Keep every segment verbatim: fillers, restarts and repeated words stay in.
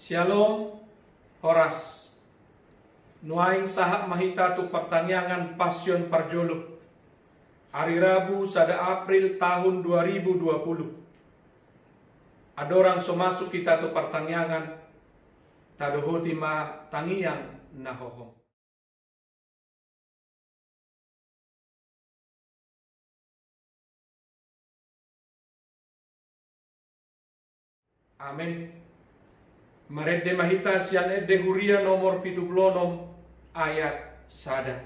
Syalom, horas. Nuaeng sahat ma hita tu partangiangan Passion parjolo. Ari Rabu sada April tahun dua ribu dua puluh. Andorang so masuk hita tu partangiangan, tadohoti ma tangiang na hohom. Amen. Marende ma hita sian Ende Huria nomor pitu pulu onom ayat sada.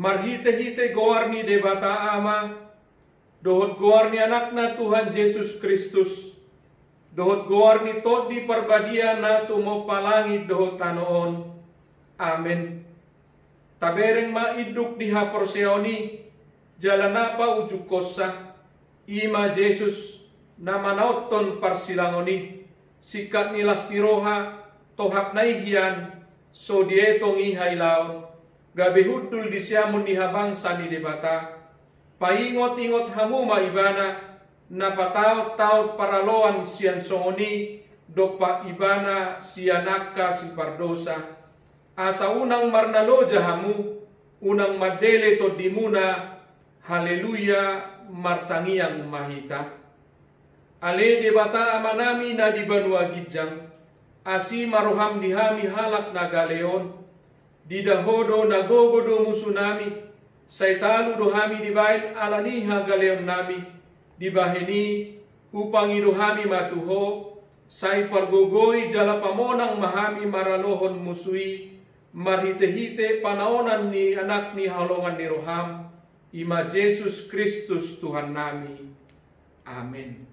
Marhitehite goar ni Debata Ama, dohot goar ni Anakna Tuhan Jesus Kristus, dohot goar ni Tondi Parbadia na tumompa langit dohot tano on. Amen. Tabereng ma induk ni haporseaon i, jala na paujungkonsa, i ma Jesus, na manaothon parsilangon i, singkat ni las ni roha, tohapna i hian, so dietong i hailaon, gabe hundul di siamun ni habangsa ni Debata. Paingotingot hamu ma Ibana, na pataontaon paraloan sian songon i, dompak Ibana sian angka sipardosa. Asa unang marnaloja hamu, unang mandele tondimuna. Haleluya, martangiang ma hita. Ale Debata Amanami na di banua ginjang, asi ma roham di hami halak na gale on. Diida Ho do, na gogo do musunami, sai talu do hami dibaen ala ni hagaleonnami. Dibahen i, hupangido hami ma tu Ho, sai pargogoi jala pamonang ma hami maralohon musu i, marhitehite panaonan ni Anak ni haholongan ni roham, i ma Jesus Kristus Tuhannami. Amen.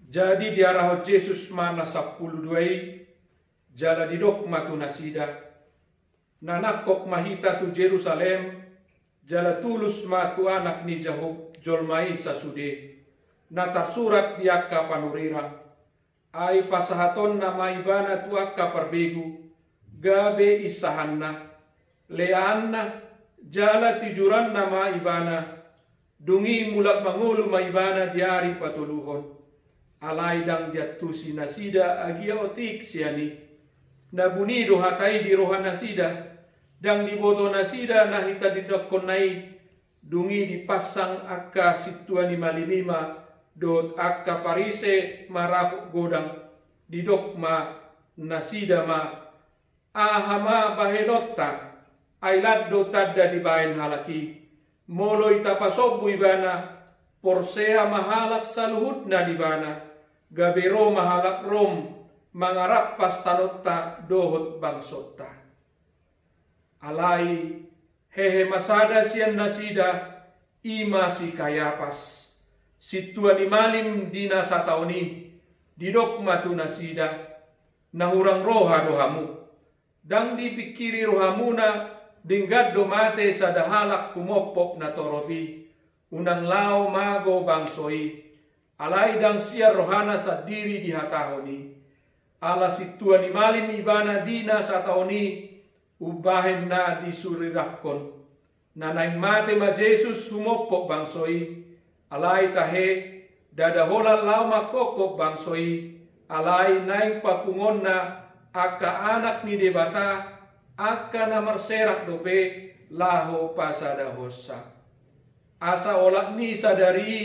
Jadi diarahon Jesus ma na sampulu dua i, jala didok ma tu nasida: Na nangkok ma hita tu Jerusalem, jala tulus ma tu Anak ni Jolma i sasude, na tarsurat di angka panurirang. Ai pasahatonna ma Ibana tu angka parbegu, gabe insahanna. Leaanna, jala tijuranna ma Ibana. Dung i mulak mangolu ma Ibana di ari patoluhon. Alai ndang diantusi nasida agia otik sian i. Na buni do hata i di roha nasida, ndang diboto nasida na hita didangkonna i. Dung i dipansang angka sintua ni malim i ma dohot angka Parise marapot godang. Didok ma nasida ma, "Aha ma bahenonta? Ai lan do tanda dibahen halak i. Molo ita pasombu ibana, porsea ma halak saluhutna di ibana, gabe ro ma halak Rom mangarampas tanonta dohot bangsonta." Alai hehe ma sada sian nasida, i ma si Kayapas, sintua ni malim di na sataon i. Didok ma tu nasida, "Na hurang roha do hamu? Ndang dipingkiri rohamuna denggan do mate sada halak humophop natorop i? Unang laho mago bangso i. Alai ndang sian rohana sandiri dihatahon i. Ala sintua ni malim ibana di na sataon i, umbahen na disurirangkon. Na naeng mate ma Jesus humophop bangso i. Alai tahe, ndada holan laho manghophop bangso i, alai naeng papungonna angka anak ni Debata, angka na marserak dope laho pasadahonsa." Asa olat ni sadari i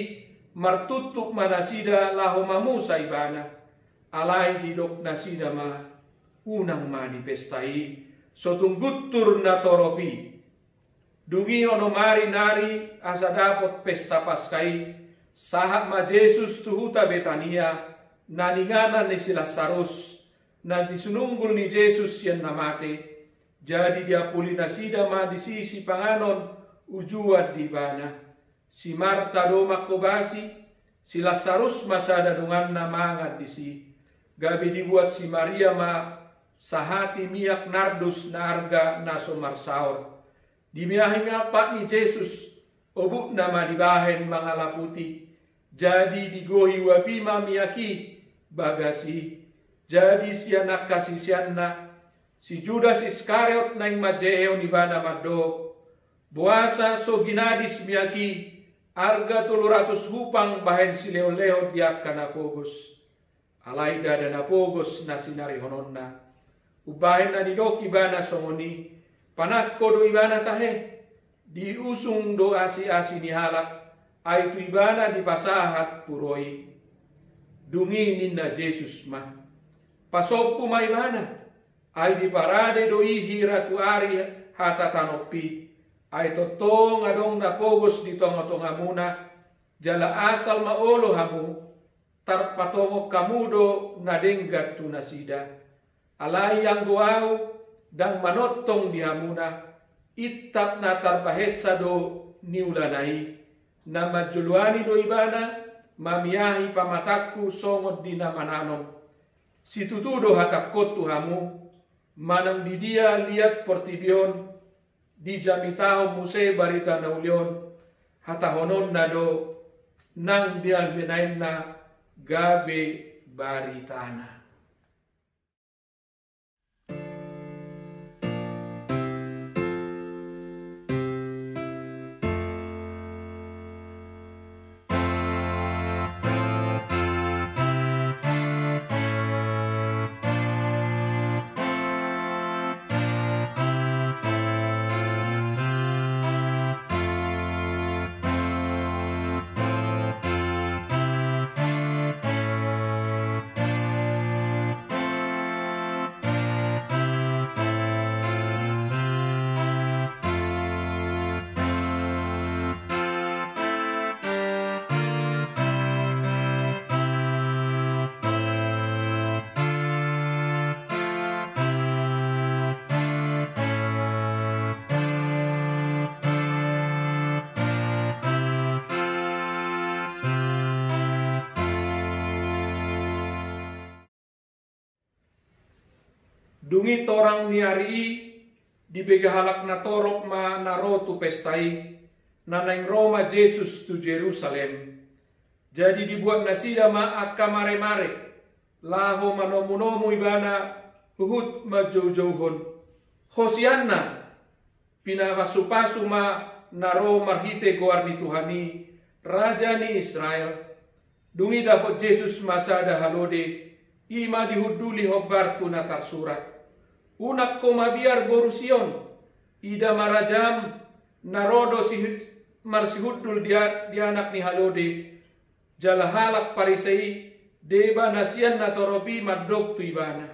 martutup ma nasida laho mamusa ibana. Alai didok nasida ma, "Unang ma dipesta i, so tung guntur natorop i." Dung i onom ari nari asa dapot pesta Paska i, sahat ma Jesus tu huta Betania, na inganan ni si Lasarus, na sinunggul ni Jesus sian na mate. Jadi diapuli nasida ma disi sipanganon ujuan di ibana. Si Marta do manghobasi, si Lasarus ma sada donganna mangan disi. Gabe dibuat si Maria ma sahati miak nardus na arga na so marsaor. Dimiahi ma pat ni Jesus, obukna ma dibahen mangalaputi. Jadi digohi uap i ma miak i bagas i. Jadi sian angka siseanna, si Judas Iskariot naeng manjehehon ibana mandok, "Boasa so ginadis miak i arga tolu ratus hupang bahen silehonlehon di angka na pogos?" Alai ndada na pogos na sinarihononna. Umbahen na nidok ibana songon i, panangko do ibana tahe. Diusung do asiasi ni halak, ai tu ibana dipasahat puro i. Dung i ninna Jesus ma, "Pasombu ma ibana, ai diparade do i hira tu ari hatatanonpi. Ai tongtong adong na pogos di tongatongamuna, jala asal ma olo hamu, tarpatongon hamu do na denggan tu nasida. Alai anggo ahu, ndang manongtong di hamuna, intap na tarbahensa do niulana i. Na manjoloani do ibana mamiahi pamatangku songon di na mananom. Situtu do hatangkon tu hamu, manang di dia liat portibi on, dijamitahon muse barita na uli on, hatahononna do nang di na binaenna gabe baritana." Dung i torang ni ari i, dibege halak natorop ma na ro tu pesta i, na naeng ro ma Jesus tu Jerusalem. Jadi dibuat nasida ma angka maremare, laho manomunomu ibana, huhut manjoujouhon: "Hosianna! Pinapasupasu ma na ro marhite goar ni Tuhan i, Raja ni Israel! Dung i dapot Jesus ma sada halode, i ma dihunduli hombar tu na tarsurat: Unang ho mabiar, boru Sion, ida ma rajam, na ro do si-, marsihundul di a-, di anak ni halode. Jala halak Parisei deba na sian natorop i mandok tu ibana: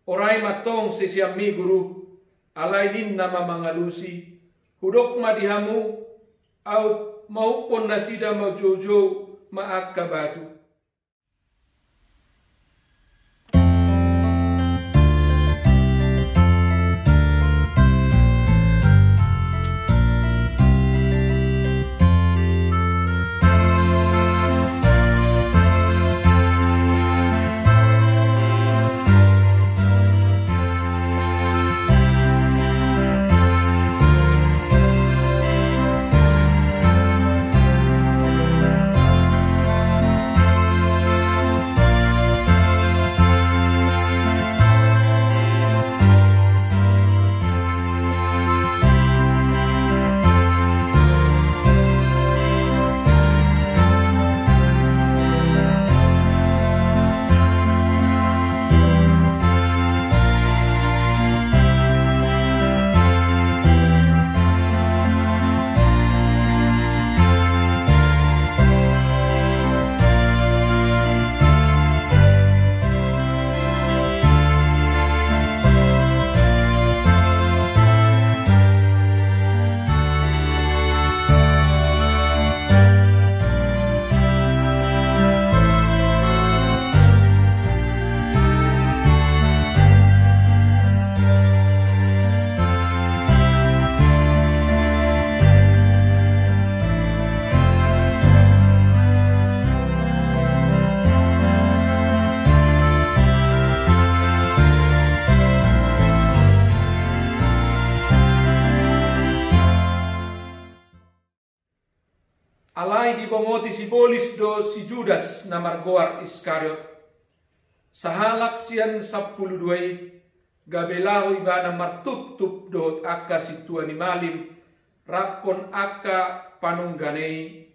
Orai ma antong siseanmi, Guru. Alai ninna ma mangalusi: Hudok ma di hamu, aut mauphon nasida manjoujou ma angka batu. Alai dibongoti sibolis do si Judas na margoar Iskariot, sahalak sian sampulu dua i, gabe laho ibana martuptup dohot angka sintua ni malim raphon angka panunggana i,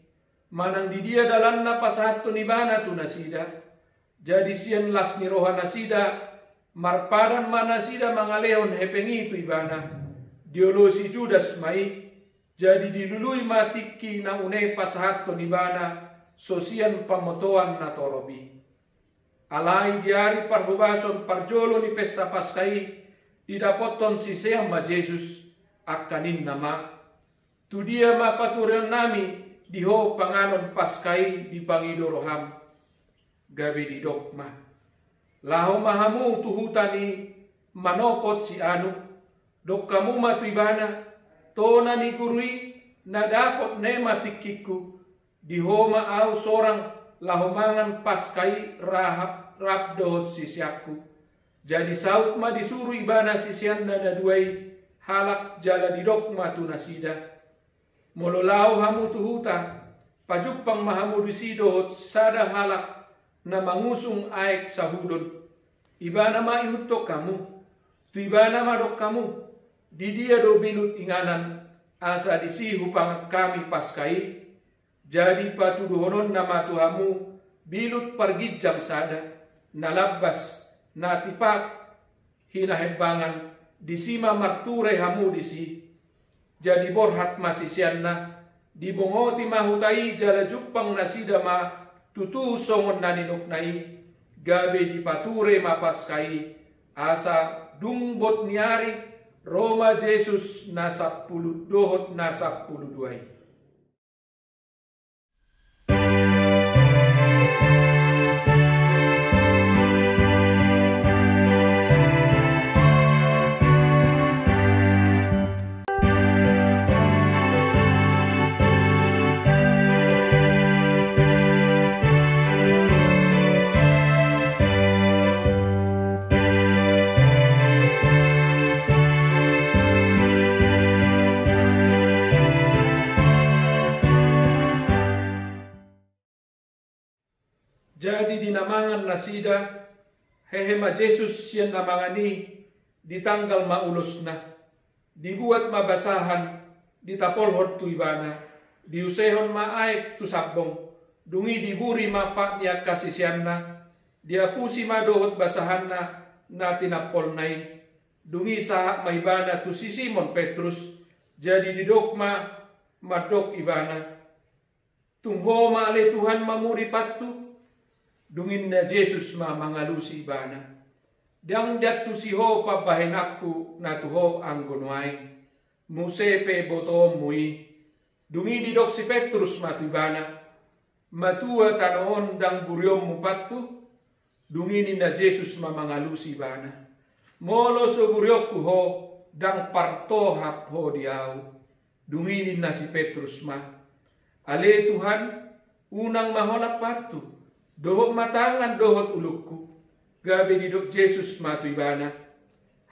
manang di dia dalanna pasahathon ibana tu nasida. Jadi sian las ni roha nasida, marpadan ma nasida mangalehon hepeng i tu ibana. Dioloi si Judas ma i, jadi dilului ma tingki na une pasahathon ibana, so sian pamotoan natorop i. Alai di ari parhobason parjolo ni pesta Paska i, didapothon sisean ma Jesus, angka ninna ma: Tu dia ma patureonnami di ho panganon Paska i dipangido roham? Gabe didok ma: Laho ma hamu tu huta ni manopot si anu, dok hamu ma tu ibana: Tona ni Guru i, na dapot ne ma tingkingku, di ho ma ahu sorang laho mangan Paska i rap, rap dohot siseanku. Jadi saut ma disuru ibana siseanna na dua i halak jala didok ma tu nasida: Molo laho hamu tu huta, pajumpang ma hamu disi dohot sada halak na mangusung aek sahudon. Ibana ma ihuthon hamu. Tu ibana ma dok hamu: Di dia do bilut inganan, asa disi hupangan hami Paska i? Jadi patuduhononna ma tu hamu bilut parginjang sada, na lambas, na tipak hinahembangan, disi ma marture hamu disi. Jadi borhat ma siseanna, dibongoti ma huta i jala jumpang nasida ma tutu songon na nidokna i, gabe dipature ma Paska i, asa dung bot ni ari ro ma Jesus na sampulu dohot na sampulu dua i. Jadi di na mangan nasida, hehe ma Jesus sian na mangan i, ditanggal ma ulosna, dibuat ma basahan, ditapolhon tu ibana, diusehon ma aek tu sambong, Dung i diburi ma pat ni angka siseanna, diapusi ma dohot basahanna na tinampolna i. Dung i sahat ma ibana tu si Simon Petrus, jadi didok ma mandok ibana: Tung ho ma ale Tuhan mamuri pathu? Dung i ninna Jesus ma mangalusi ibana: Ndang diantusi ho pambahenanku na tu ho anggo nuaeng, muse pe botoonmu i. Dung i didok si Petrus ma tu ibana: Matua tano on ndang burionmu pathu? Dung i ninna Jesus ma mangalusi ibana: Molo so burionku ho, ndang partohap ho di ahu. Dung i ninna si Petrus ma: Ale Tuhan, unang ma holan pathu, dohot ma tangan dohot ulungku. Gabe didok Jesus ma tu ibana: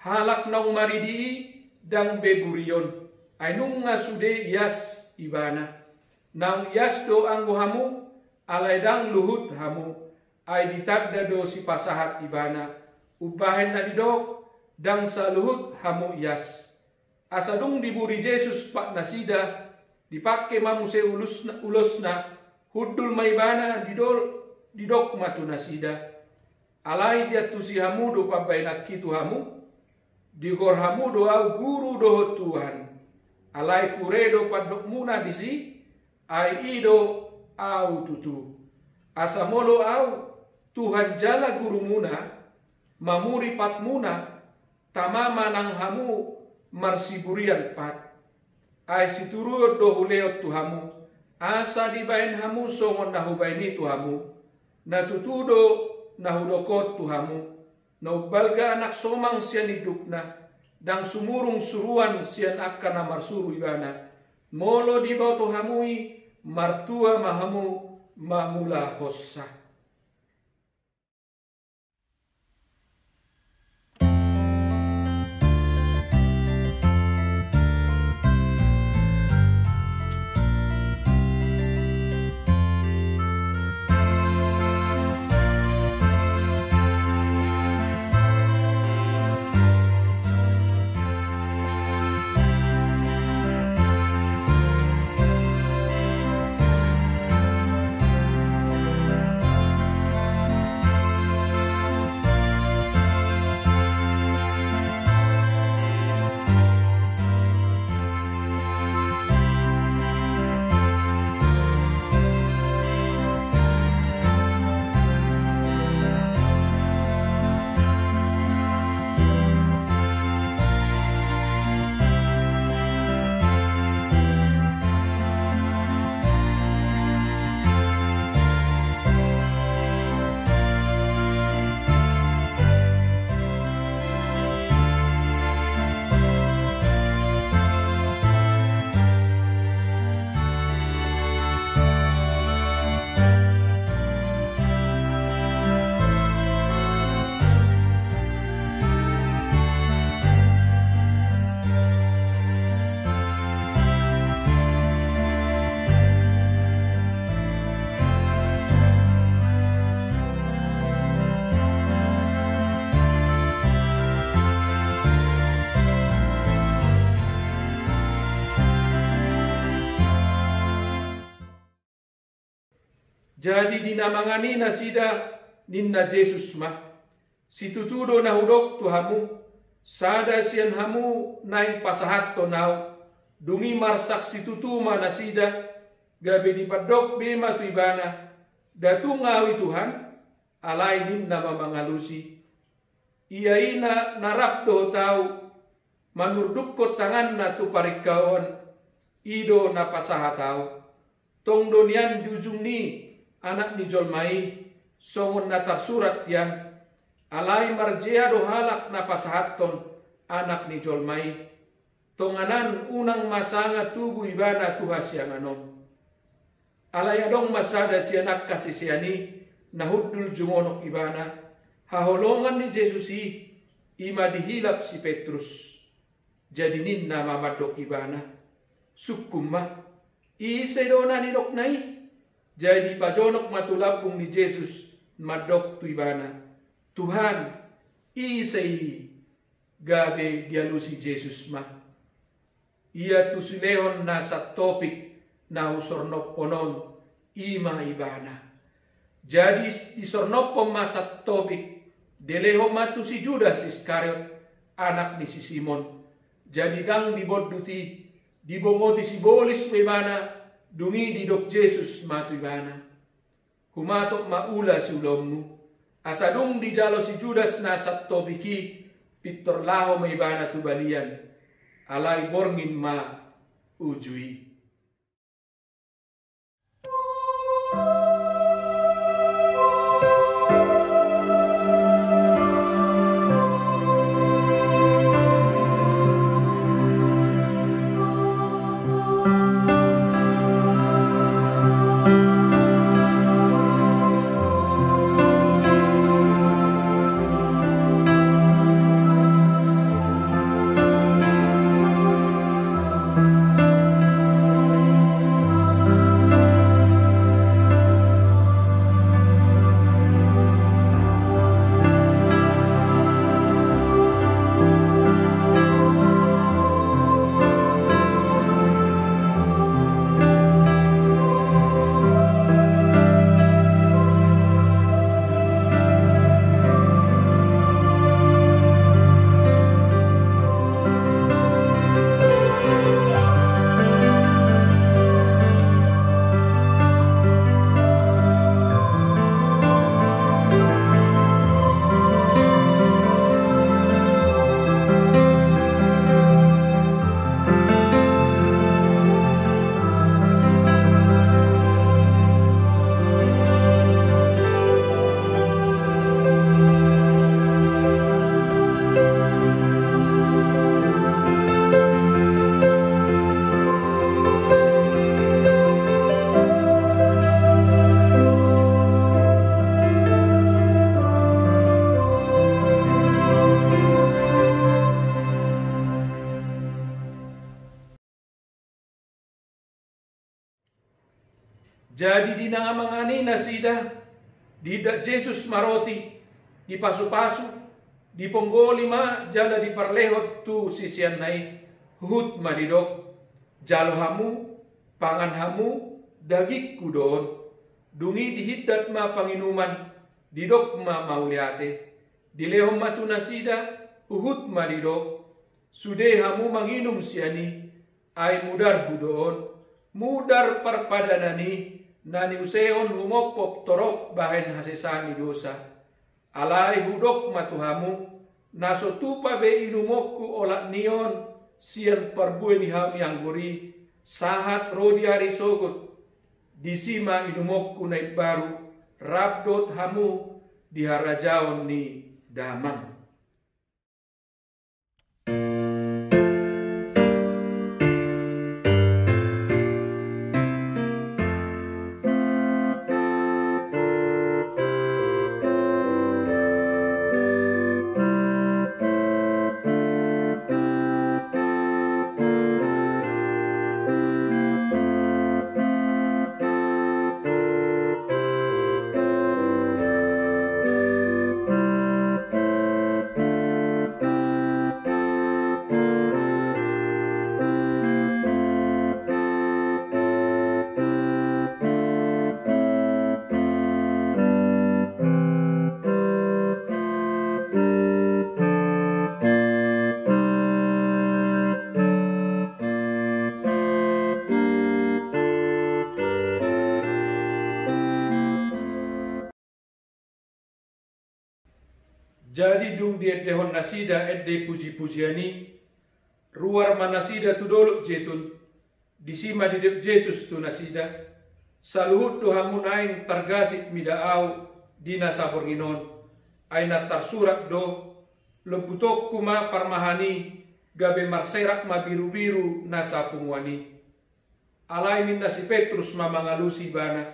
Halak naung maridi i ndang be burion, ai nunga sude ias ibana. Naung ias do anggo hamu, alai ndang luhut hamu, ai ditanda do sipasahat ibana, umbahen na didok: Ndang saluhut hamu ias. Asa dung diburi Jesus pat nasida, dipangke ma muse ulusna, ulosna, hundul ma ibana, didol-, didok ma tu nasida: Alai diantusi hamu do pambahenanki tu hamu? Digor hamu do ahu Guru dohot Tuhan. Alai ture do pandokmuna disi, ai i do ahu tutu. Asa molo ahu Tuhan jala Gurumuna, mamuri patmuna, tama ma nang hamu marsiburian pat. Ai situruon do hulehon tu hamu, asa dibahen hamu songon na hubahen i tu hamu. Na tutu do na hudok on tu hamu: Na umbalga anak somang sian indukna, ndang sumurung suruan sian angka na marsuru ibana. Molo diboto hamu i, martua ma hamu mangulahonsa. Jadi di na mangan i nasida, ninna Jesus ma: Situtu do na hudok tu hamu, sada sian hamu naeng pasahathon ahu. Dung i marsaksi tutu ma nasida, gabe dipandok be ma tu ibana: Nda tung ahu i Tuhan. Alai ninna ma mangalusi: Ia i na, na rap dohot ahu, manurdukkon tanganna tu paringkaon, i do na pasahat ahu. Tong do nian di ujung ni Anak ni jolma i, songon na tarsurat hian. Alai marjea do halak na pasahathon Anak ni jolma i. Tonganan unang ma sanga tubu ibana tu hasiangan on. Alai adong ma sada sian angka sisean i, na hundul jungonok ibana, haholongan ni Jesus i, i ma dihilap si Petrus. Jadi ninna ma mandok ibana: Sungkun ma, ise do na nidokna i? Jadi pajonok ma tu lambung ni Jesus, mandok tu ibana: Tuhan, ise i? Gabe dialusi Jesus ma: Ia tu silehon na santopik na husornophon on, I ma ibana. Jadi disornophon ma santopik, dilehon ma tu si Judas Iskariot, anak ni si Simon. Jadi ndang dibondut i, dibongoti sibolis ma ibana, dung i didok Jesus ma tu ibana: Humatop ma ula siulaonmu. Asa dung dijalo si Judas na santopik i, pintor laho ma ibana tu balian. Alai borngin ma uju i. Jadi di na mangan i nasida, diindak Jesus ma roti, dipasupasu, diponggoli ma jala diparlehon tu siseanna i, huhut ma didok: Jalo hamu, pangan hamu, dagingku do on. Dung i diindak ma panginuman, didok ma mauliate, dilehon ma tu nasida, huhut ma didok: Sude hamu manginum sian i, ai mudarhu do on, mudar parpadanan i, na niusehon humophop torop bahen hasesaan ni dosa. Alai hudok ma tu hamu, na so tupa be inumonku olat ni on sian parbue ni hau ni anggur i, sahat ro di ari sogot, disi ma inumonku na imbaru, rap dohot hamu di harajaon ni Damang. Jadi dung diendehon nasida ende pujipujian i, ruar ma nasida tu Dolok Jetun. Disi ma didok Jesus tu nasida: Saluhut do hamu naeng targasip mida Ahu di na saborngin on. Ai na tarsurat do: Lombutonku ma parmahan i, gabe marserak ma birubiru na sapunguan i. Alai ninna si Petrus ma mangalusi ibana: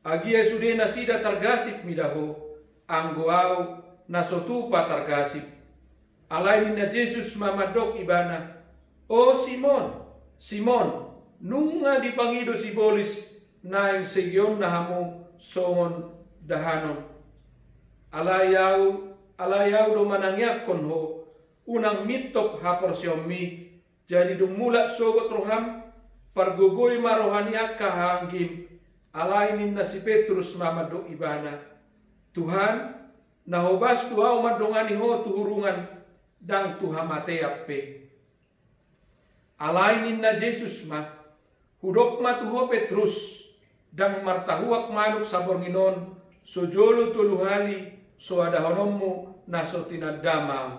Agia sude nasida targasip mida Ho, anggo Ahu na so tupa targasip. Alai ninna Jesus ma mandok ibana: O Simon, Simon, nunga dipangido sibolis naeng segeonna hamu songon dahanon. Alai Ahu, alai Ahu do manangiangkon ho, unang mintop haporseaonmi. Jadi dung mulak sogot roham, pargogoi ma roha ni angka hahaanggim, Alai ninna si Petrus ma mandok ibana, "Tuhan, na hobas do ahu mandongani Ho tu hurungan, ndang tu hamatean pe." Alai ninna Jesus ma, "Hudok ma tu ho Petrus, ndang martahuak manuk saborngin on, so jolo tolu hali, so adahononmu na so tinandam ahu."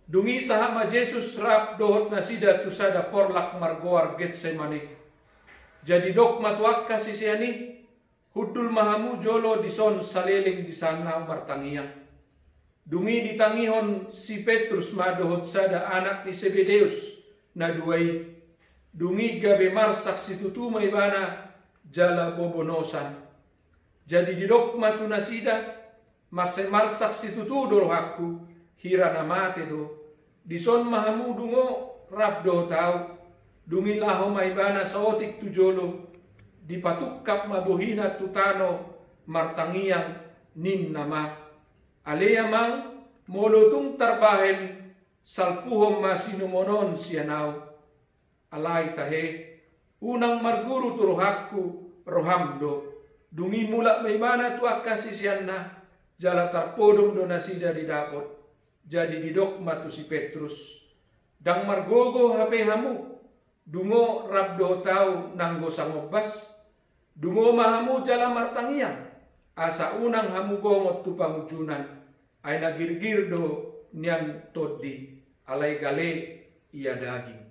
Dung i sahat ma Jesus rap dohot nasida tu sada porlak margoar Getsemane. Jadi didok ma tu angka sisean i, "Hundul ma hamu jolo dison saleleng di sana martangiang." Dung i ditangihon si Petrus ma dohot sada anak ni Sebedeus na dua i. Dung i gabe marsak situtu ma ibana jala bobonosan. Jadi didok ma tu nasida, "Mansai marsak situtu do rohangku, hira na mate do. Dison ma hamu dungo rap dohot ahu." Dung i laho ma ibana saotik tu jolo, dipatungkap ma bohina tu tano martangiang, ninna ma, "Ale Amang, molo tung tarbahen, salpuhon ma siinumon on sian ahu." "Alai tahe, unang marguru tu rohangku, roham do." Dung i mulak ma ibana tu angka siseanna, jala tarpodom do nasida didapot. Jadi didok ma tu si Petrus, "Ndang margogo hape hamu, dungo rap dohot ahu nanggo sangombas? Dungo ma hamu jala martangiang, asa unang hamu bongot tu pangunjunan. Ai na girgir do nian tondi, alai gale ia daging."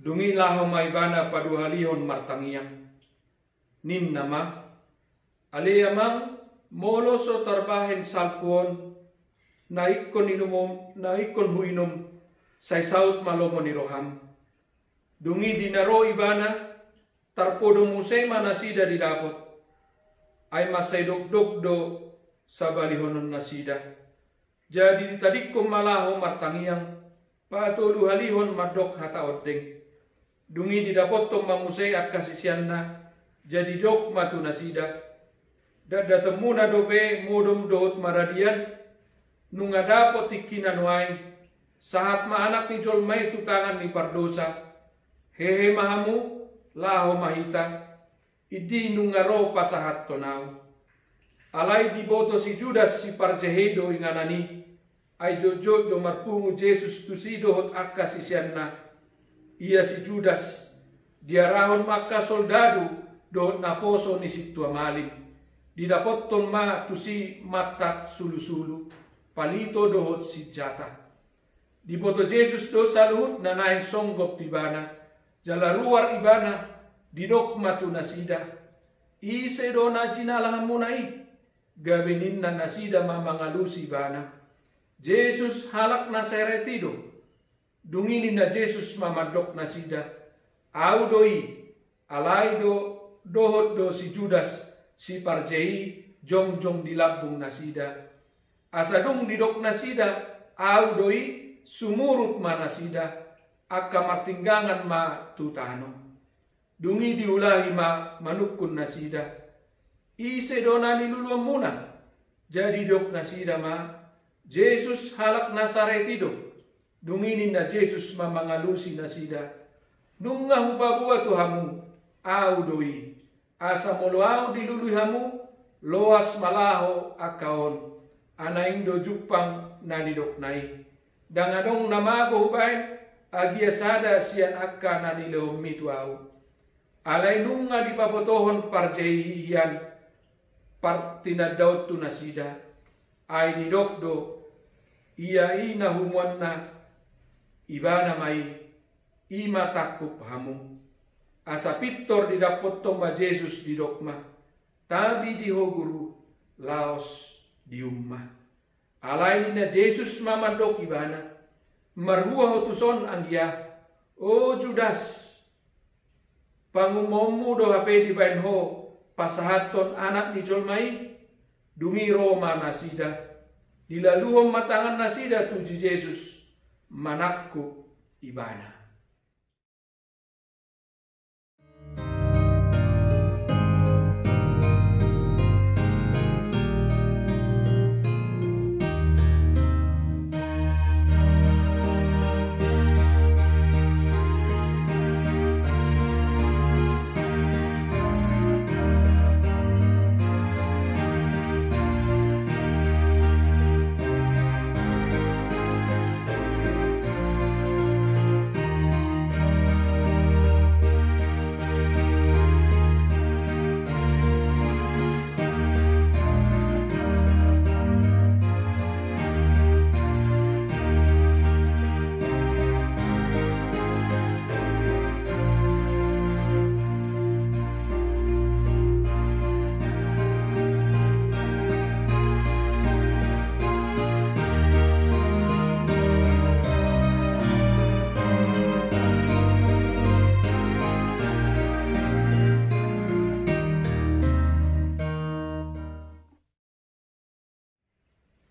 Dung i laho ma ibana paduahalihon martangiang. Ninna ma, "Ale Amang, molo so tarbahen salpu on, na ingkon inumon, na ingkon huinum, sai saut ma lomo ni roham." Dung i di na ro ibana, tarpodom muse ma nasida didapot. Ai mansai dokdok do sabalihononnasida. Jadi ditadingkon ma laho martangiang, patoluhalihon mandok hata ondeng. Dung i didapothon ma muse angka siseanna, jadi didok ma tu nasida, "Datdatonmuna dope modom dohot maradian, nunga dapot tingkina nuaeng, sahat ma Anak ni jolma i tu tangan ni pardosa. Hehe ma hamu, laho ma hita. Indi nunga ro pasahathon ahu." Alai diboto si Judas Siparjahei do inganan i, ai jotjot do marpungu Jesus tusi dohot angka siseanna. Ia si Judas, diarahon ma angka soldadu dohot naposo ni sintua malim. Didapothon ma tusi mantap sulusulu, palito dohot sinjata. Diboto Jesus do saluhut na naeng songgop tu ibana, jala ruar ibana, didok ma tu nasida: Ise do na jinalahanmuna i? Gabe ninna nasida ma mangalusi ibana: Jesus halak Nasaret i do. Dung i ninna Jesus ma mandok nasida: Ahu do i. Alai do dohot do si Judas, siparjea i, jongjong di lambung nasida. Asa dung didok nasida: Ahu do i, sumurut ma nasida, angka martinggangan ma tu tano. Dung i diulahi ma manungkun nasida: Ise do na niluluanmuna? Jadi didok nasida ma: Jesus halak Nasaret i do. Dung i ninna Jesus ma mangalusi nasida: Nunga hupaboa tu hamu, ahu do i. Asa molo ahu dilului hamu, loas ma laho angka on. Ai naeng do jumpang na nidokna i. Ndang adong na mago hubaen, agia sada sian angka na nilehonmi tu ahu. Alai nunga dipabotohon parjea i hian partinandaon tu nasida. Ai didok do: Ia i na humuanna, ibana ma i, i ma tangkup hamu. Asa pintor didappothon ma Jesus, didok ma: Tabi di ho Guru, laos dium ma. Alai ninna Jesus ma mandok ibana: Marhua ho tuson anggia, o Judas? Pangumaonmu do hape dibaen ho pasahathon Anak ni jolma i? Dung i ro ma nasida, dilaluhon ma tangannasida tu si Jesus, manangkup ibana.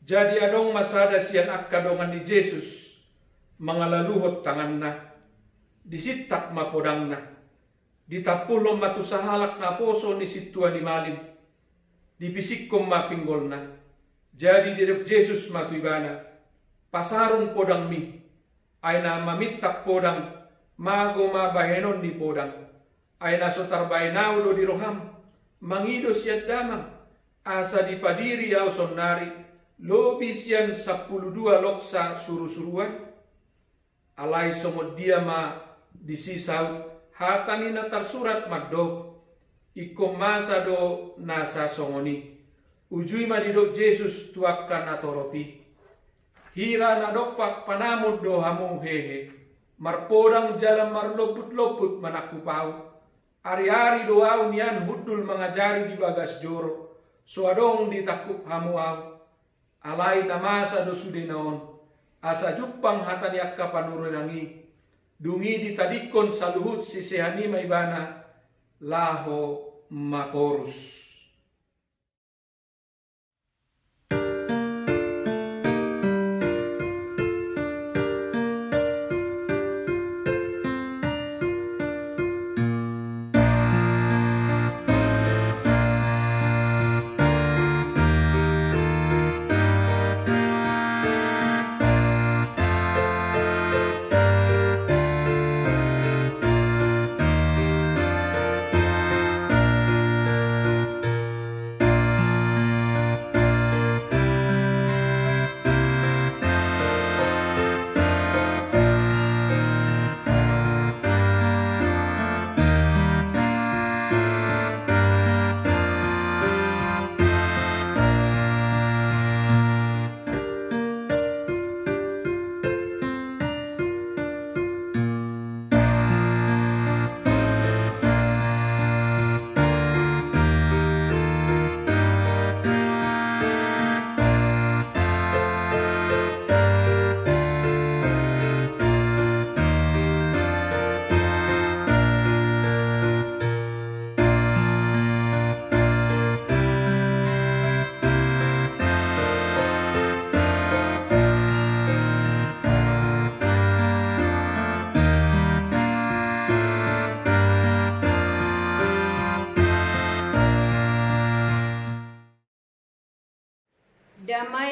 Jadi adong ma sada sian angka dongan ni Jesus mangalaluhon tanganna, disintak ma podangna, ditampulhon ma tu sahalak naposo ni sintua ni malim, dipisikkon ma pinggolna. Jadi didok Jesus ma tu ibana: Pasarung podangmi. Ai na mamintak podang, mago ma bahenon ni podang. Ai na so tarbaen ahu do di roham mangido sian Damang, asa dipadiri ahu saonnari lobi sian sampulu dua loksa surusuruan? Alai songon dia ma disi saut hata ni na tarsurat mandok: Ingkon masa do nasa songon i. Ujui ma didok Jesus tu angka natorop i: Hira na dompak panamon do hamu hehe, marpodang jala marlombutlombut manangkup ahu? Ariari do ahu nian hundul mangajari di bagas joro, so adong ditangkup hamu ahu. Alai na masa do sudena on, asa jumpang hata ni angka panurirang i. Dung i ditadingkon saluhut sisean i ma ibana laho maporus.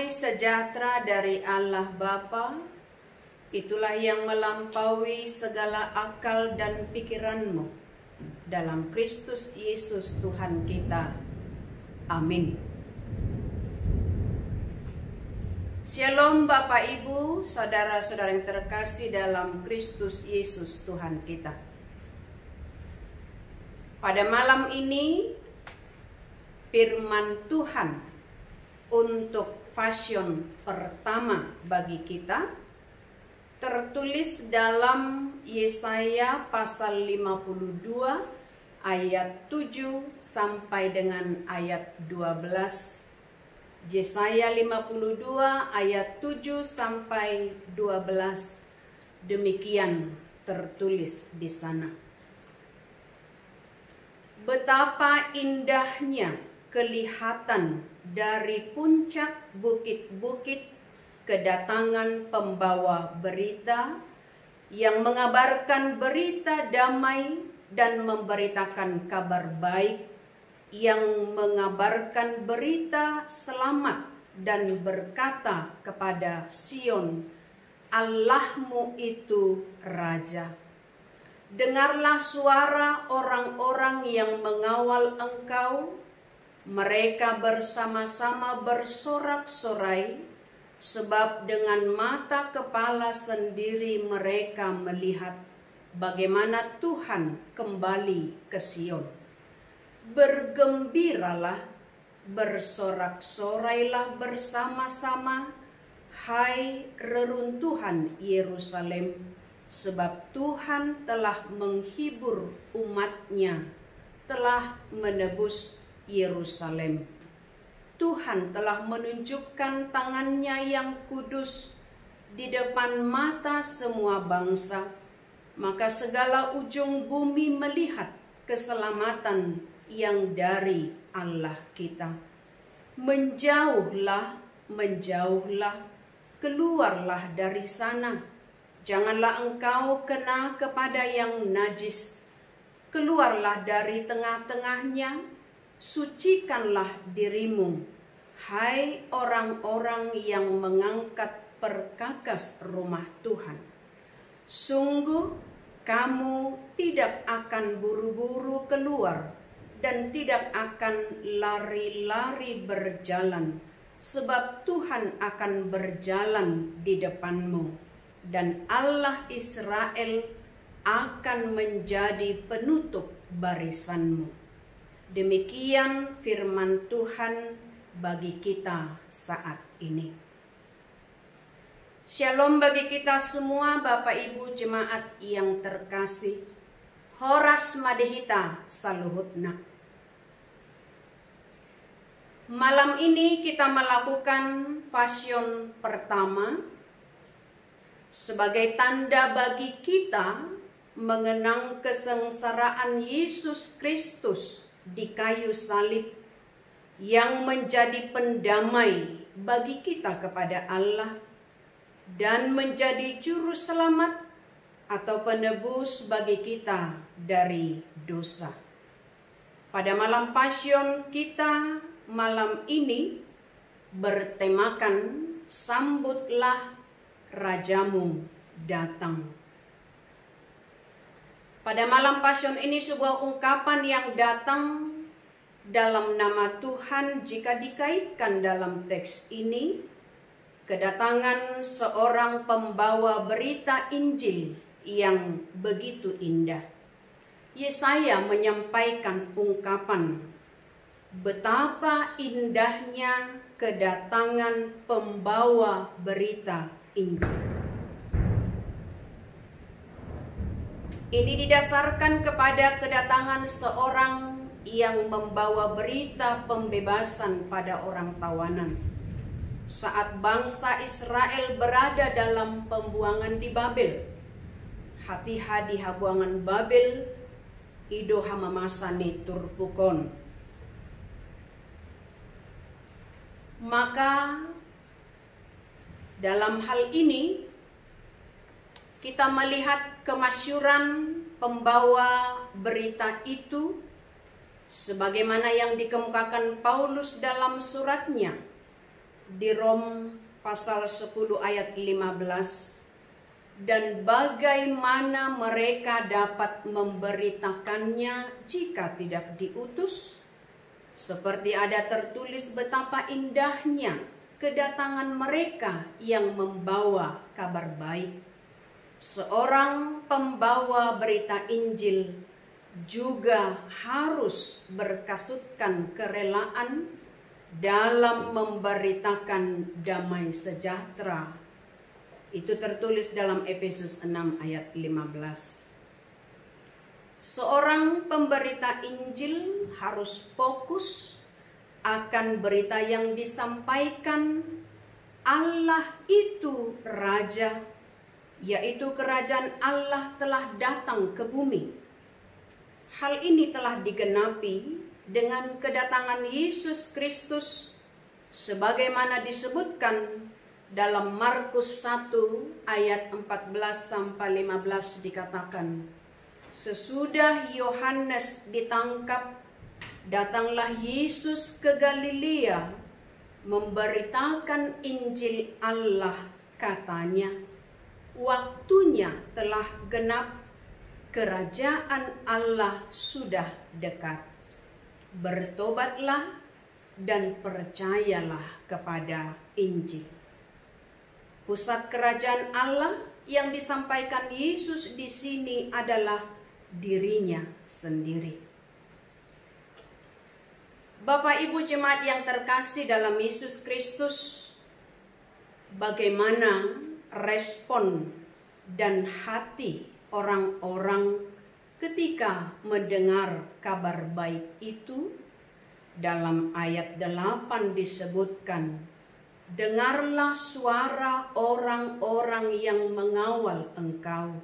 Sejahtera dari Allah Bapa, itulah yang melampaui segala akal dan pikiranmu, dalam Kristus Yesus Tuhan kita. Amin. Shalom Bapak Ibu, saudara-saudara yang terkasih dalam Kristus Yesus Tuhan kita. Pada malam ini, firman Tuhan untuk Passion pertama bagi kita tertulis dalam Yesaya pasal lima puluh dua ayat tujuh sampai dengan ayat dua belas. Yesaya lima puluh dua ayat tujuh sampai dua belas. Demikian tertulis di sana. Betapa indahnya kelihatan dari puncak bukit-bukit kedatangan pembawa berita yang mengabarkan berita damai dan memberitakan kabar baik, yang mengabarkan berita selamat dan berkata kepada Sion, "Allahmu itu Raja." Dengarlah suara orang-orang yang mengawal Engkau, mereka bersama-sama bersorak-sorai, sebab dengan mata kepala sendiri mereka melihat bagaimana Tuhan kembali ke Sion. Bergembiralah, bersorak-sorailah bersama-sama, hai reruntuhan Yerusalem, sebab Tuhan telah menghibur umat-Nya, telah menebus Yerusalem. Tuhan telah menunjukkan tangan-Nya yang kudus di depan mata semua bangsa, maka segala ujung bumi melihat keselamatan yang dari Allah kita. Menjauhlah, menjauhlah, keluarlah dari sana. Janganlah engkau kena kepada yang najis. Keluarlah dari tengah-tengahnya, sucikanlah dirimu, hai orang-orang yang mengangkat perkakas rumah Tuhan. Sungguh, kamu tidak akan buru-buru keluar dan tidak akan lari-lari berjalan, sebab Tuhan akan berjalan di depanmu, dan Allah Israel akan menjadi penutup barisanmu. Demikian firman Tuhan bagi kita saat ini. Shalom bagi kita semua, Bapak Ibu jemaat yang terkasih. Horas ma di hita saluhutna. Malam ini kita melakukan Passion pertama sebagai tanda bagi kita mengenang kesengsaraan Yesus Kristus di kayu salib, yang menjadi pendamai bagi kita kepada Allah dan menjadi juru selamat atau penebus bagi kita dari dosa. Pada malam Passion kita malam ini bertemakan Sambutlah Rajamu Datang. Pada malam Passion ini sebuah ungkapan yang datang dalam nama Tuhan jika dikaitkan dalam teks ini, kedatangan seorang pembawa berita Injil yang begitu indah. Yesaya menyampaikan ungkapan, "Betapa indahnya kedatangan pembawa berita Injil." Ini didasarkan kepada kedatangan seorang yang membawa berita pembebasan pada orang tawanan. Saat bangsa Israel berada dalam pembuangan di Babel, hatiha di habuangan Babel, i do hamamasa ni turpuk on. Maka dalam hal ini, kita melihat kemasyhuran pembawa berita itu sebagaimana yang dikemukakan Paulus dalam suratnya. Di Rom pasal sepuluh ayat lima belas, "Dan bagaimana mereka dapat memberitakannya jika tidak diutus? Seperti ada tertulis betapa indahnya kedatangan mereka yang membawa kabar baik. Seorang pembawa berita Injil juga harus berkasutkan kerelaan dalam memberitakan damai sejahtera." Itu tertulis dalam Efesus enam ayat lima belas. Seorang pemberita Injil harus fokus akan berita yang disampaikan. Allah itu Raja, yaitu Kerajaan Allah telah datang ke bumi. Hal ini telah digenapi dengan kedatangan Yesus Kristus, sebagaimana disebutkan dalam Markus satu ayat empat belas sampai lima belas, dikatakan, "Sesudah Yohanes ditangkap, datanglah Yesus ke Galilea memberitakan Injil Allah, katanya, 'Waktunya telah genap, kerajaan Allah sudah dekat. Bertobatlah dan percayalah kepada Injil.'" Pusat kerajaan Allah yang disampaikan Yesus di sini adalah dirinya sendiri. Bapak Ibu jemaat yang terkasih dalam Yesus Kristus, bagaimana respon dan hati orang-orang ketika mendengar kabar baik itu? Dalam ayat delapan disebutkan, "Dengarlah suara orang-orang yang mengawal engkau.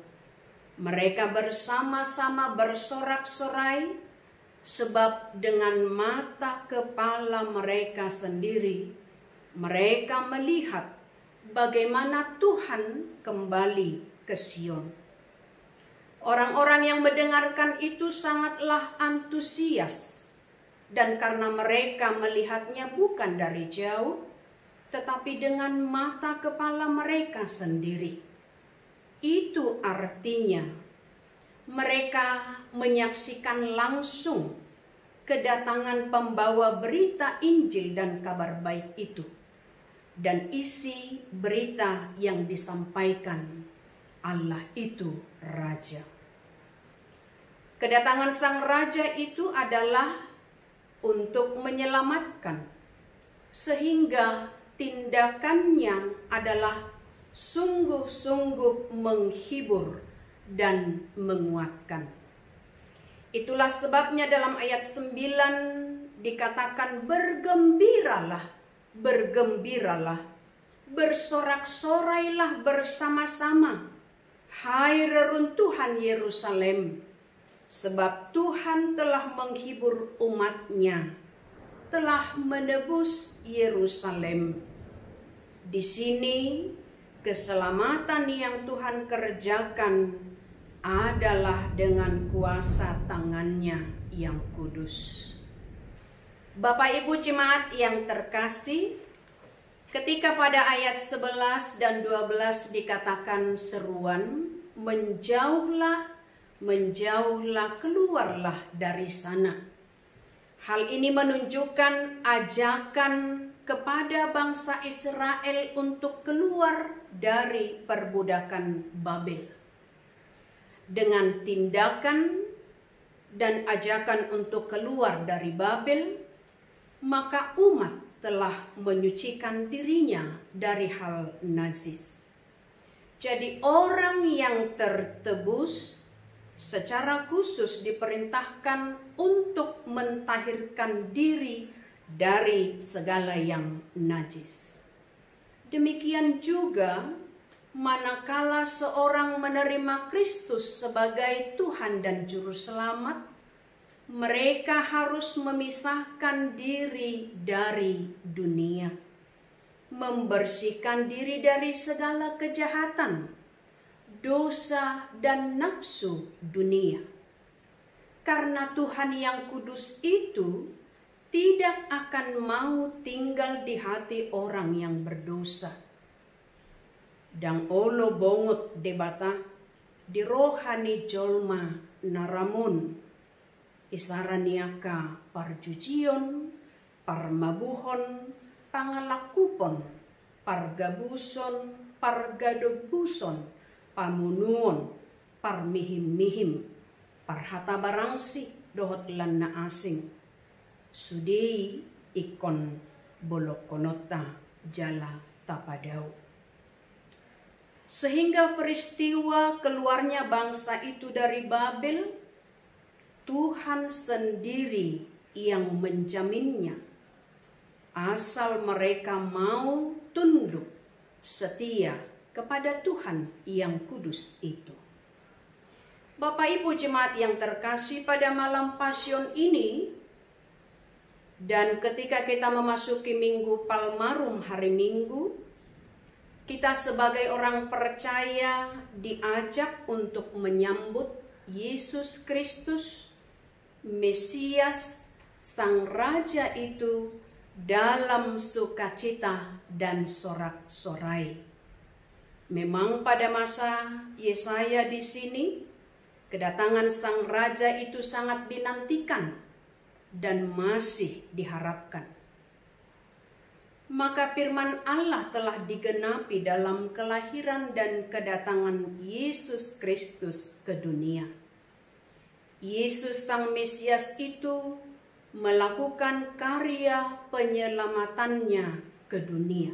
Mereka bersama-sama bersorak-sorai, sebab dengan mata kepala mereka sendiri, mereka melihat bagaimana Tuhan kembali ke Sion." Orang-orang yang mendengarkan itu sangatlah antusias, dan karena mereka melihatnya bukan dari jauh, tetapi dengan mata kepala mereka sendiri. Itu artinya, mereka menyaksikan langsung kedatangan pembawa berita Injil dan kabar baik itu. Dan isi berita yang disampaikan, Allah itu Raja. Kedatangan Sang Raja itu adalah untuk menyelamatkan, sehingga tindakannya adalah sungguh-sungguh menghibur dan menguatkan. Itulah sebabnya dalam ayat sembilan dikatakan, "Bergembiralah, bergembiralah, bersorak-sorailah bersama-sama, hai reruntuhan Yerusalem, sebab Tuhan telah menghibur umat-Nya, telah menebus Yerusalem." Di sini, keselamatan yang Tuhan kerjakan adalah dengan kuasa tangan-Nya yang kudus. Bapak Ibu jemaat yang terkasih, ketika pada ayat sebelas dan dua belas dikatakan seruan, "Menjauhlah, menjauhlah, keluarlah dari sana." Hal ini menunjukkan ajakan kepada bangsa Israel untuk keluar dari perbudakan Babel. Dengan tindakan dan ajakan untuk keluar dari Babel, maka umat telah menyucikan dirinya dari hal najis. Jadi, orang yang tertebus secara khusus diperintahkan untuk mentahirkan diri dari segala yang najis. Demikian juga, manakala seorang menerima Kristus sebagai Tuhan dan Juru Selamat, mereka harus memisahkan diri dari dunia, membersihkan diri dari segala kejahatan, dosa, dan nafsu dunia. Karena Tuhan yang kudus itu tidak akan mau tinggal di hati orang yang berdosa. Ndang olo bongot Debata di roha ni jolma na ramun, isara ni angka parjujion, parmabuhon, pangalangkupon, pargabuson, pargadobuson, pamunuon, parmihim-mihim, parhata barangsi dohot lan na asing. Sude i ingkon bolongkononta jala tapadao. Sehingga peristiwa keluarnya bangsa itu dari Babel, Tuhan sendiri yang menjaminnya, asal mereka mau tunduk setia kepada Tuhan yang kudus itu. Bapak Ibu jemaat yang terkasih, pada malam Pasion ini, dan ketika kita memasuki Minggu Palmarum hari Minggu, kita sebagai orang percaya diajak untuk menyambut Yesus Kristus, Mesias, Sang Raja itu dalam sukacita dan sorak-sorai. Memang pada masa Yesaya di sini, kedatangan Sang Raja itu sangat dinantikan dan masih diharapkan. Maka firman Allah telah digenapi dalam kelahiran dan kedatangan Yesus Kristus ke dunia. Yesus Sang Mesias itu melakukan karya penyelamatannya ke dunia.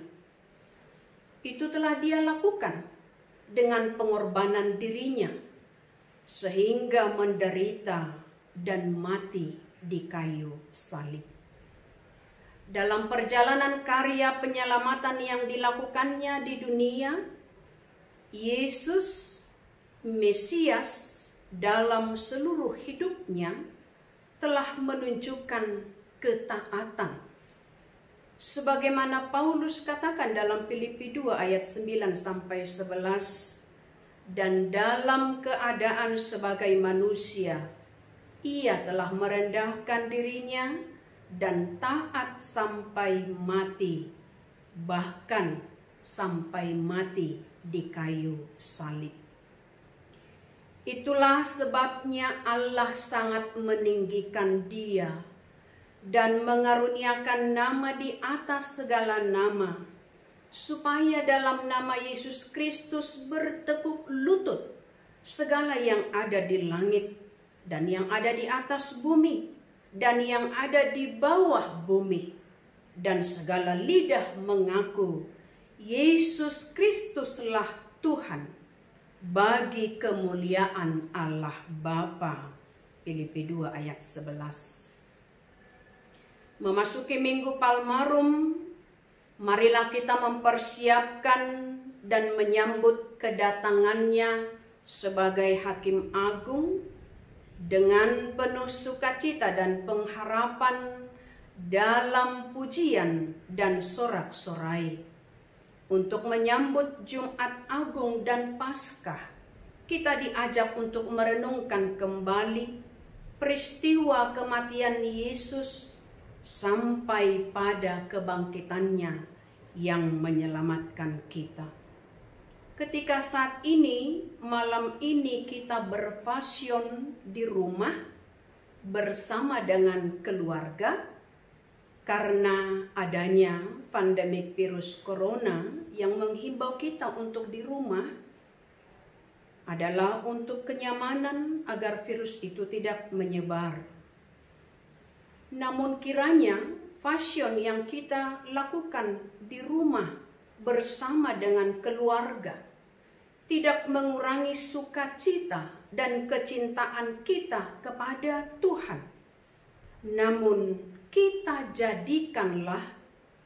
Itu telah Dia lakukan dengan pengorbanan dirinya, sehingga menderita dan mati di kayu salib. Dalam perjalanan karya penyelamatan yang dilakukannya di dunia, Yesus, Mesias, dalam seluruh hidupnya telah menunjukkan ketaatan. Sebagaimana Paulus katakan dalam Filipi dua ayat sembilan sampai sebelas, "Dan dalam keadaan sebagai manusia, Ia telah merendahkan dirinya dan taat sampai mati, bahkan sampai mati di kayu salib." Itulah sebabnya Allah sangat meninggikan Dia dan mengaruniakan nama di atas segala nama, supaya dalam nama Yesus Kristus bertekuk lutut segala yang ada di langit dan yang ada di atas bumi dan yang ada di bawah bumi, dan segala lidah mengaku Yesus Kristuslah Tuhan, bagi kemuliaan Allah Bapa. Filipi dua ayat sebelas. Memasuki Minggu Palmarum, marilah kita mempersiapkan dan menyambut kedatangannya sebagai Hakim Agung dengan penuh sukacita dan pengharapan dalam pujian dan sorak-sorai. Untuk menyambut Jumat Agung dan Paskah, kita diajak untuk merenungkan kembali peristiwa kematian Yesus sampai pada kebangkitannya yang menyelamatkan kita. Ketika saat ini, malam ini kita berpasion di rumah bersama dengan keluarga karena adanya pandemi virus corona yang menghimbau kita untuk di rumah, adalah untuk kenyamanan agar virus itu tidak menyebar. Namun kiranya pasion yang kita lakukan di rumah bersama dengan keluarga tidak mengurangi sukacita dan kecintaan kita kepada Tuhan. Namun kita jadikanlah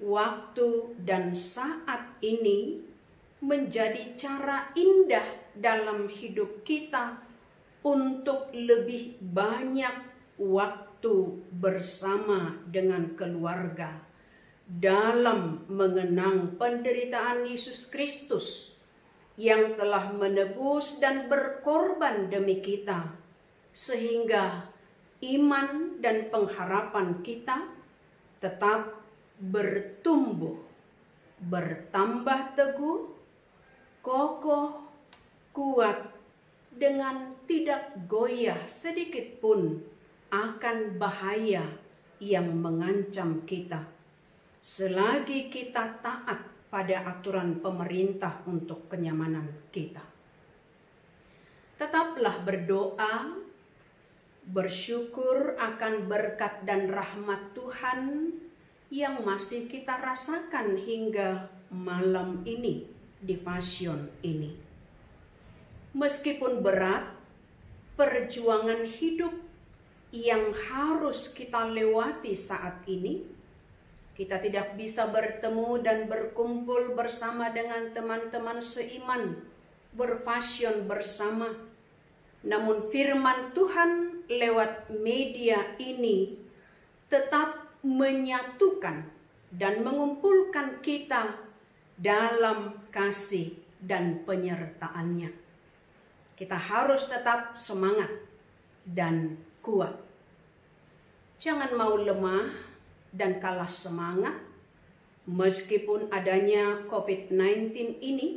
waktu dan saat ini menjadi cara indah dalam hidup kita untuk lebih banyak waktu bersama dengan keluarga dalam mengenang penderitaan Yesus Kristus yang telah menebus dan berkorban demi kita, sehingga iman dan pengharapan kita tetap bertumbuh, bertambah teguh, kokoh, kuat, dengan tidak goyah sedikit pun akan bahaya yang mengancam kita, selagi kita taat pada aturan pemerintah untuk kenyamanan kita. Tetaplah berdoa, bersyukur akan berkat dan rahmat Tuhan yang masih kita rasakan hingga malam ini di Passion ini. Meskipun berat perjuangan hidup yang harus kita lewati saat ini, kita tidak bisa bertemu dan berkumpul bersama dengan teman-teman seiman, berpassion bersama. Namun firman Tuhan lewat media ini tetap menyatukan dan mengumpulkan kita dalam kasih dan penyertaan-Nya. Kita harus tetap semangat dan kuat. Jangan mau lemah dan kalah semangat meskipun adanya covid sembilan belas ini,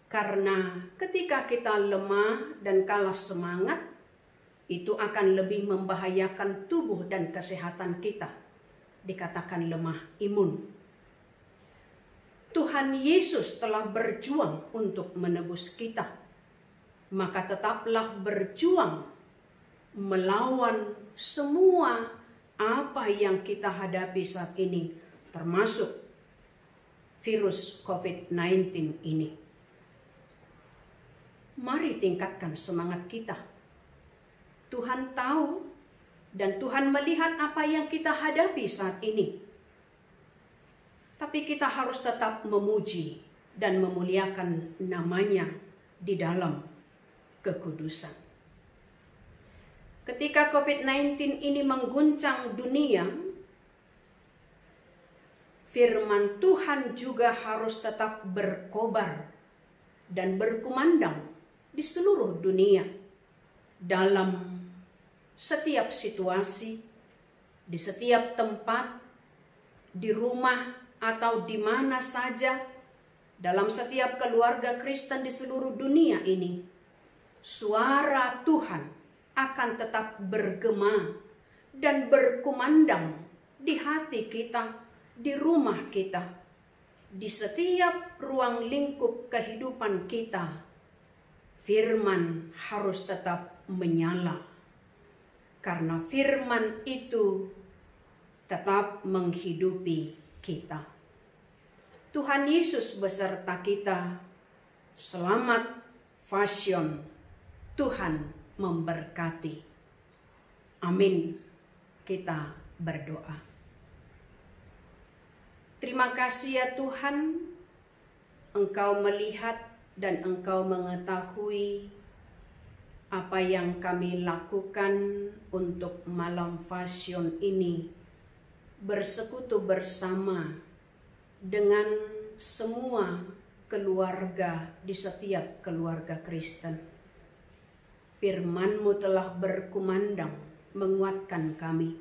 karena ketika kita lemah dan kalah semangat, itu akan lebih membahayakan tubuh dan kesehatan kita, dikatakan lemah imun. Tuhan Yesus telah berjuang untuk menebus kita, maka tetaplah berjuang melawan semua apa yang kita hadapi saat ini, termasuk virus covid sembilan belas ini. Mari tingkatkan semangat kita. Tuhan tahu dan Tuhan melihat apa yang kita hadapi saat ini. Tapi kita harus tetap memuji dan memuliakan nama-Nya di dalam kekudusan. Ketika covid sembilan belas ini mengguncang dunia, firman Tuhan juga harus tetap berkobar dan berkumandang di seluruh dunia, dalam setiap situasi, di setiap tempat, di rumah atau di mana saja, dalam setiap keluarga Kristen di seluruh dunia ini. Suara Tuhan akan tetap bergema dan berkumandang di hati kita, di rumah kita, di setiap ruang lingkup kehidupan kita. Firman harus tetap menyala, karena firman itu tetap menghidupi kita. Tuhan Yesus beserta kita. Selamat Passion. Tuhan memberkati. Amin. Kita berdoa. Terima kasih ya Tuhan, Engkau melihat dan Engkau mengetahui apa yang kami lakukan untuk malam Passion ini, bersekutu bersama dengan semua keluarga di setiap keluarga Kristen. Firman-Mu telah berkumandang menguatkan kami.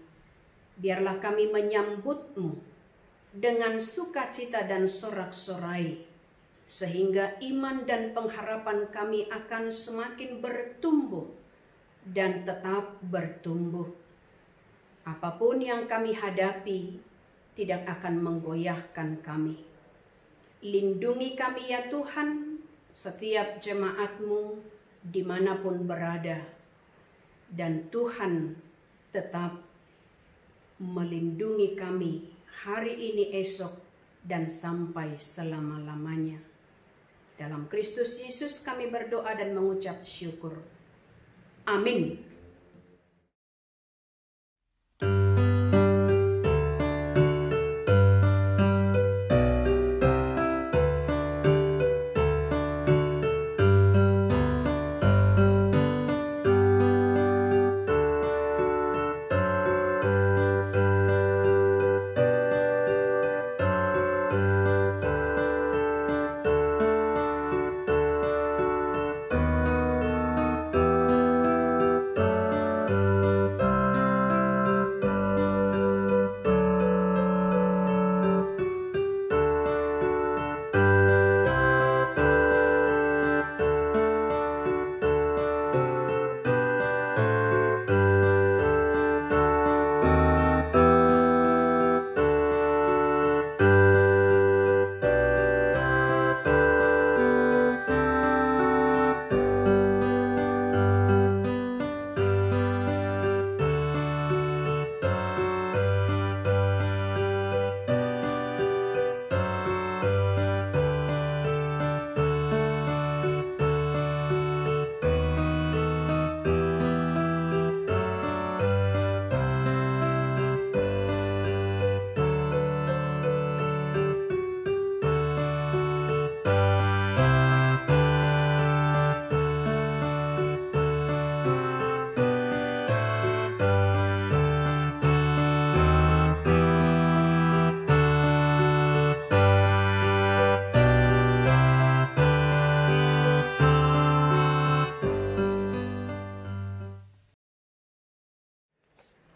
Biarlah kami menyambut-Mu dengan sukacita dan sorak-sorai, sehingga iman dan pengharapan kami akan semakin bertumbuh dan tetap bertumbuh. Apapun yang kami hadapi, tidak akan menggoyahkan kami. Lindungi kami ya Tuhan, setiap jemaat-Mu dimanapun berada. Dan Tuhan tetap melindungi kami hari ini, esok, dan sampai selama-lamanya. Dalam Kristus Yesus kami berdoa dan mengucap syukur. Amin.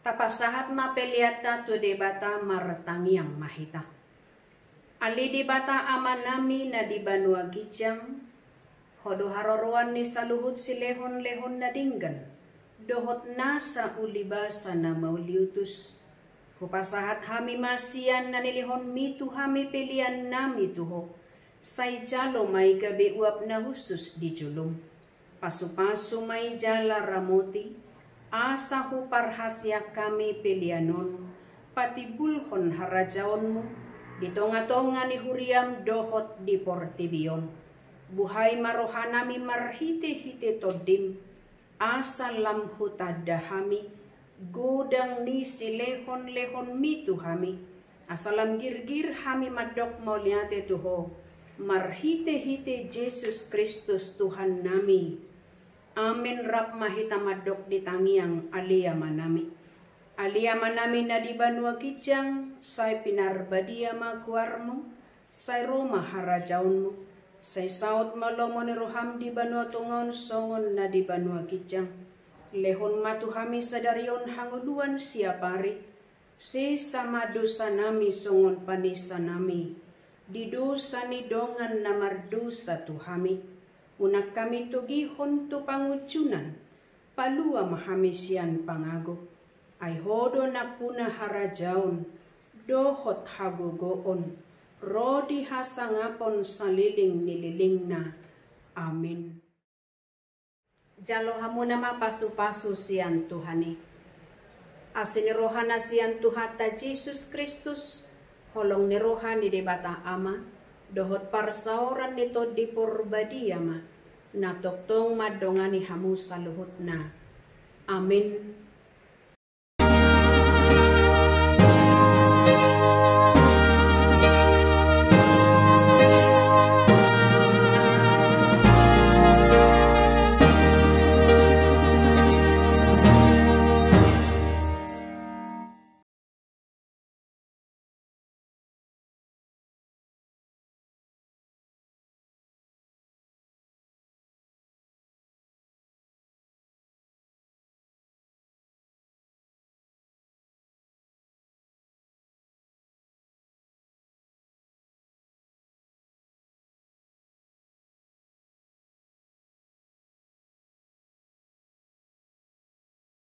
Tapasahat ma peleanta tu Debata, martangiang ma hita. Ale Debata Amanami na di banua ginjang, Ho do haroroan ni saluhut silehonlehon na denggan dohot nasa ulibasa na mauliutus. Hupasahat hami ma sian na nilehonMi tu hami peleannami tu Ho, sai jalo ma i gabe uap na hushus di jolom. Pasupasu ma i jala ramoti, asa huparhaseang hami pelean on patimbulhon harajaonMu di tongatonga ni huriaM dohot di portibi on. Buhai ma rohanami marhitehite TondiM, asa lam hutanda hami godang ni silehonlehonMi tu hami, asa lam girgir hami mandok mauliate tu Ho, marhitehite Jesus Kristus Tuhannami. Amen. Rap ma hita mandok di tangiang. Ale Amanami. Ale Amanami na di banua ginjang, sai pinarbadia ma goarMu, sai ro ma harajaonMu, sai saut ma lomo ni rohaM di banua tonga on songon na di banua ginjang. Lehon ma tu hami sadari on hangoluan siapari, sesa ma dosanami songon panesanami di dosa ni dongan na mardosa tu hami. Unang hami togihon tu pangunjunan, palua ma hami sian pangago. Ai Ho do nampuna harajaon, dohot hagogoon, ro di hasangapon saleleng ni lelengna. Amen. Jalo hamuna ma pasupasu sian Tuhan i. Asi ni roha na sian Tuhanta Jesus Kristus, holong ni roha ni Debata Ama, dohot parsaoran ni Tondi Porbadia ma, na tongtong mandongani hamu saluhutna. Amen.